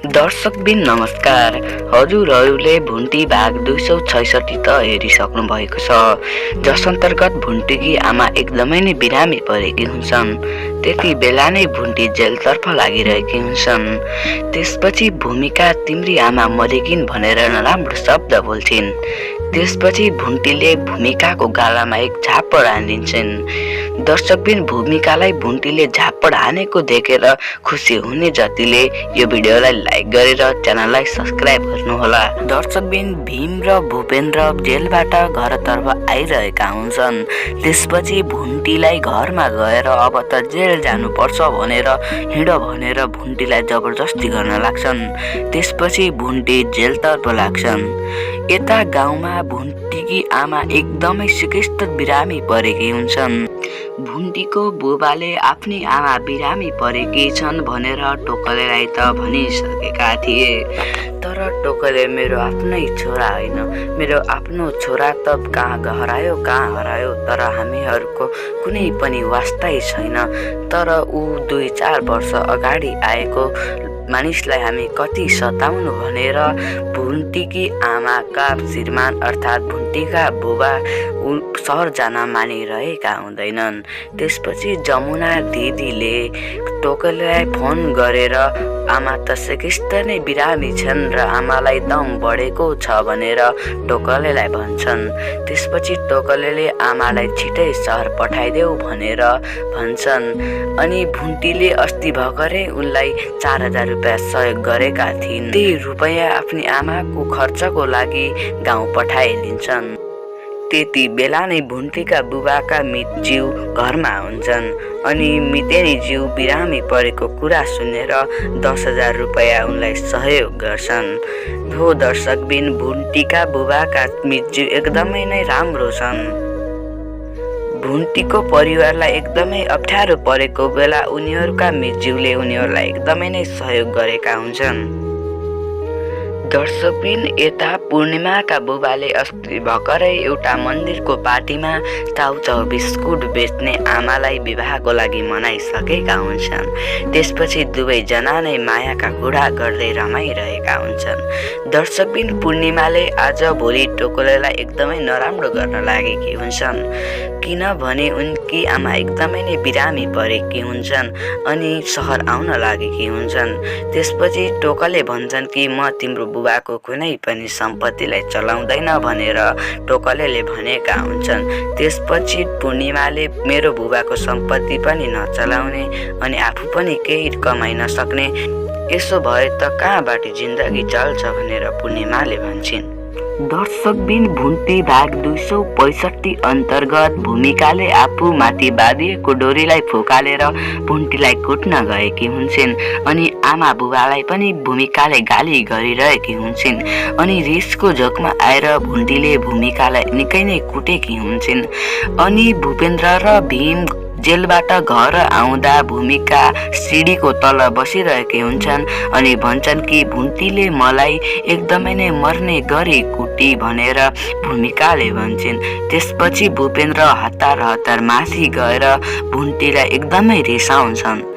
दर्शकबिन नमस्कार। हजुरहरूले भुन्टी भाग 266 त हेरिसक्नु भएको छ, जस अन्तर्गत भुन्टीकी आमा एकदमै नै बिरामी परेकी हुन्छन्। त्यति बेला नै भुन्टी जेलतर्फ लागिरहेकी हुन्छन्। त्यसपछि भूमिका तिम्री आमा मरेकिन् भनेर नराम्रो शब्द बोल्छिन्। त्यसपछि भुन्टीले भूमिकाको गालामा एक झापड हानिदिन्छन्। दर्शकबिन भूमिकालाई भुन्टीले झापड हानेको देखेर खुसी हुने जतिले यो भिडियोलाई लाइक गरेर च्यानललाई सब्स्क्राइब गर्नुहोला। दर्शकबिन भीम र भूपेन्द्र जेलबाट घरतर्फ आइरहेका हुन्छन्। त्यसपछि भुन्टीलाई घरमा गएर अब त जेल जानुपर्छ भनेर हिँड भनेर भुन्टीलाई जबरजस्ती गर्न लाग्छन्। त्यसपछि भुन्टी जेलतर्फ लाग्छन्। यता गाउँमा भुन्टीकी आमा एकदमै सिकिस्त बिरामी परेकी हुन्छन्। भुन्टीको बुबाले आफ्नी आमा बिरामी परेकी छन् भनेर टोकलेलाई त भनिसकेका थिए, तर टोकले मेरो आफ्नै छोरा होइन, मेरो आफ्नो छोरा त कहाँ हरायो, तर हामीहरूको कुनै पनि वास्तै छैन। तर ऊ 2-4 वर्ष अगाडि आएको मानिसलाई हामी कति सताउनु भनेर भुन्टीकी आमाका श्रीमान अर्थात् भुन्टीका बुबा सहर जान मानिरहेका हुँदैनन्। त्यसपछि जमुना दिदीले टोकलेलाई फोन गरेर आमा त सिकिस्त नै बिरामी छन् र आमालाई दम बढेको छ भनेर टोकलेलाई भन्छन्। त्यसपछि टोकलेले आमालाई छिटै सहर पठाइदेऊ भनेर भन्छन्। अनि भुन्टीले अस्ति भर्खरै उनलाई 4000 रुपियाँ सहयोग गरेका थिइन्। ती रुपियाँ आफ्नी आमाको खर्चको लागि गाउँ पठाइदिन्छन्। त्यति बेला नै भुन्टीका बुबाका मितज्यू घरमा हुन्छन् अनि मितेनीज्यू बिरामी परेको कुरा सुनेर 10,000 रुपियाँ उनलाई सहयोग गर्छन्। हो दर्शकबिन, भुन्टीका बुबाका मितज्यू एकदमै नै राम्रो छन्। भुन्टीको परिवारलाई एकदमै अप्ठ्यारो परेको बेला उनीहरूका मितज्यूले उनीहरूलाई एकदमै नै सहयोग गरेका हुन्छन्। दर्शकबिन, यता पूर्णिमाका बुबाले अस्ति भर्खरै एउटा मन्दिरको पार्टीमा चाउचाउ बिस्कुट बेच्ने आमालाई विवाहको लागि मनाइसकेका हुन्छन्। त्यसपछि दुवैजना नै मायाका कुरा गर्दै रमाइरहेका हुन्छन्। दर्शकबिन, पूर्णिमाले आज भोलि टोकलेलाई एकदमै नराम्रो गर्न लागेकी हुन्छन्, किनभने उनकी आमा एकदमै नै बिरामी परेकी हुन्छन् अनि सहर आउन लागेकी हुन्छन्। त्यसपछि टोकले भन्छन् कि म तिम्रो बुबाको कुनै पनि सम्पत्तिलाई चलाउँदैन भनेर टोकलेले भनेका हुन्छन्। त्यसपछि पूर्णिमाले मेरो बुबाको सम्पत्ति पनि नचलाउने अनि आफू पनि केही कमाइ नसक्ने, यसो भए त कहाँबाट जिन्दगी चल्छ भनेर पूर्णिमाले भन्छन्। दर्शकबिन, भुन्टी भाग 265 अन्तर्गत भूमिकाले आफू माथि बाँधिएको डोरीलाई फुकालेर भुन्टीलाई कुट्न गएकी हुन्छन् अनि आमा बुबालाई पनि भूमिकाले गाली गरिरहेकी हुन्छन्। अनि रिसको जोकमा आएर भुन्टीले भूमिकालाई निकै नै कुटेकी हुन्छन्। अनि भूपेन्द्र र भीम जेलबाट घर आउँदा भूमिका सिडीको तल बसिरहेकी हुन्छन् अनि भन्छन् कि भुन्टीले मलाई एकदमै नै मर्ने गरी कुटी भनेर भूमिकाले भन्छन्। त्यसपछि भूपेन्द्र हतार माथि गएर भुन्टीलाई एकदमै रिसाउँछन्।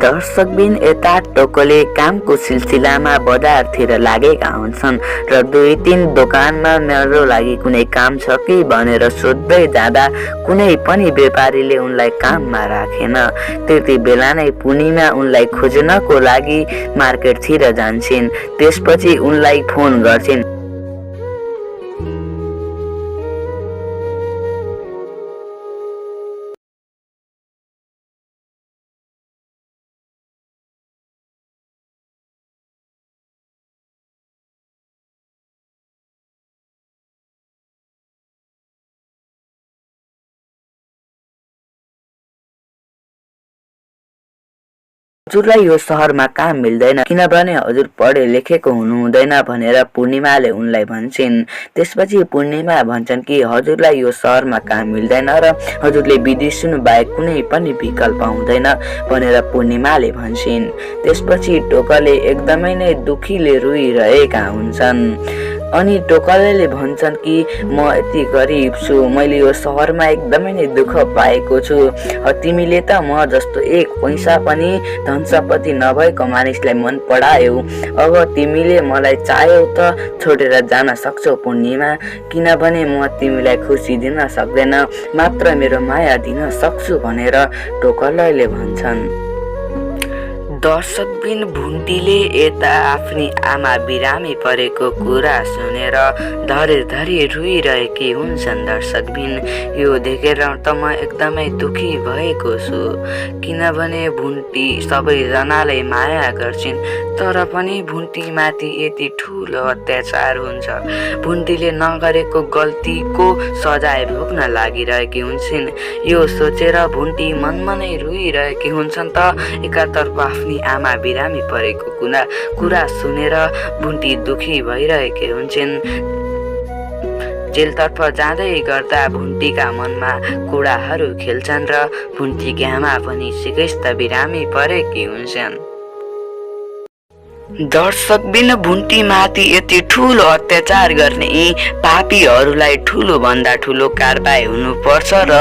दर्शकबिन, यता टोकले कामको सिलसिलामा बजारतिर लागेका हुन्छन् र 2-3 दोकानमा मेरो लागि कुनै काम छ कि भनेर सोध्दै जाँदा कुनै पनि व्यापारीले उनलाई काममा राखेन। त्यति बेला नै पूर्णिमा उनलाई खोज्नको लागि मार्केटतिर जान्छन्। त्यसपछि उनलाई फोन गर्छिन्। हजुरलाई यो सहरमा काम मिल्दैन किनभने हजुर पढे लेखेको हुनु हुँदैन भनेर पूर्णिमाले उनलाई भन्छन्। त्यसपछि पूर्णिमा भन्छन् कि हजुरलाई यो सहरमा काम मिल्दैन र हजुरले विदेश हुनु बाहेक कुनै पनि विकल्प हुँदैन भनेर पूर्णिमाले भन्छन्। त्यसपछि टोकले एकदमै नै दुखीले रोइरहेका हुन्छन्। अनि टोकले भन्छन् कि म यति गरिब छु, मैले यो सहरमा एकदमै नै दुःख पाएको छु। तिमीले त म जस्तो एक पैसा पनि धन सम्पत्ति नभएको मानिसलाई मन परायौ। अब तिमीले मलाई चाह्यौ त छोडेर जान सक्छौ पूर्णिमा, किनभने म तिमीलाई खुसी दिन सक्दैन, मात्र मेरो माया दिन सक्छु भनेर टोकले भन्छन्। दर्शकबिन भुन्टीले यता आफ्नी आमा बिरामी परेको कुरा सुनेर धरे रोइरहेकी हुन्छन्। दर्शकबिन यो देखेर त म एकदमै दुखी भएको छु, किनभने भुन्टी सबैजनाले माया गर्छिन्, तर पनि भुन्टीमाथि यति ठुलो अत्याचार हुन्छ। भुन्टीले नगरेको गल्तीको सजाय भोग्न लागिरहेकी हुन्छन्। यो सोचेर भुन्टी मनमा नै रोइरहेकी हुन्छन् त एकातर्फ आफ्नी आमा बिरामी परेको कुरा सुनेर भुन्टी दुखी भइरहेकी हुन्छन्। जेलतर्फ जाँदै गर्दा भुन्टीका मनमा कुराहरू खेल्छन् र भुन्टीकी आमा पनि सिकैस्त बिरामी परेकी हुन्छन्। दर्शकबिन भुन्टीमाथि यति ठुलो अत्याचार गर्ने पापीहरूलाई ठुलो भन्दा ठुलो कारबाही हुनुपर्छ र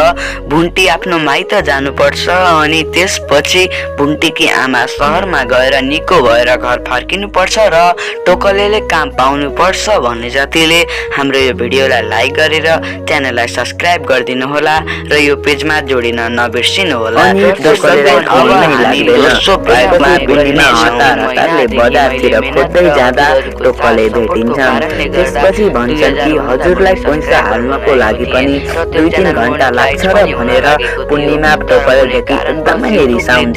भुन्टी आफ्नो माइत जानुपर्छ। अनि त्यसपछि भुन्टीकी आमा सहरमा गएर निको भएर घर फर्किनुपर्छ र टोकले काम पाउनुपर्छ भन्ने जतिले हाम्रो यो भिडियोलाई लाइक गरेर च्यानललाई सब्स्क्राइब गरिदिनु होला र यो पेजमा जोडिन नबिर्सिनु होला। खोज्दै जाँदा टोकले भेटिन्छन्। त्यसपछि भन्छन् कि हजुरलाई पैसा हाल्नको लागि पनि 2-3 घण्टा लाग्छ र भनेर पूर्णिमा टोकलेदेखि एकदमै रिसाउँछन्।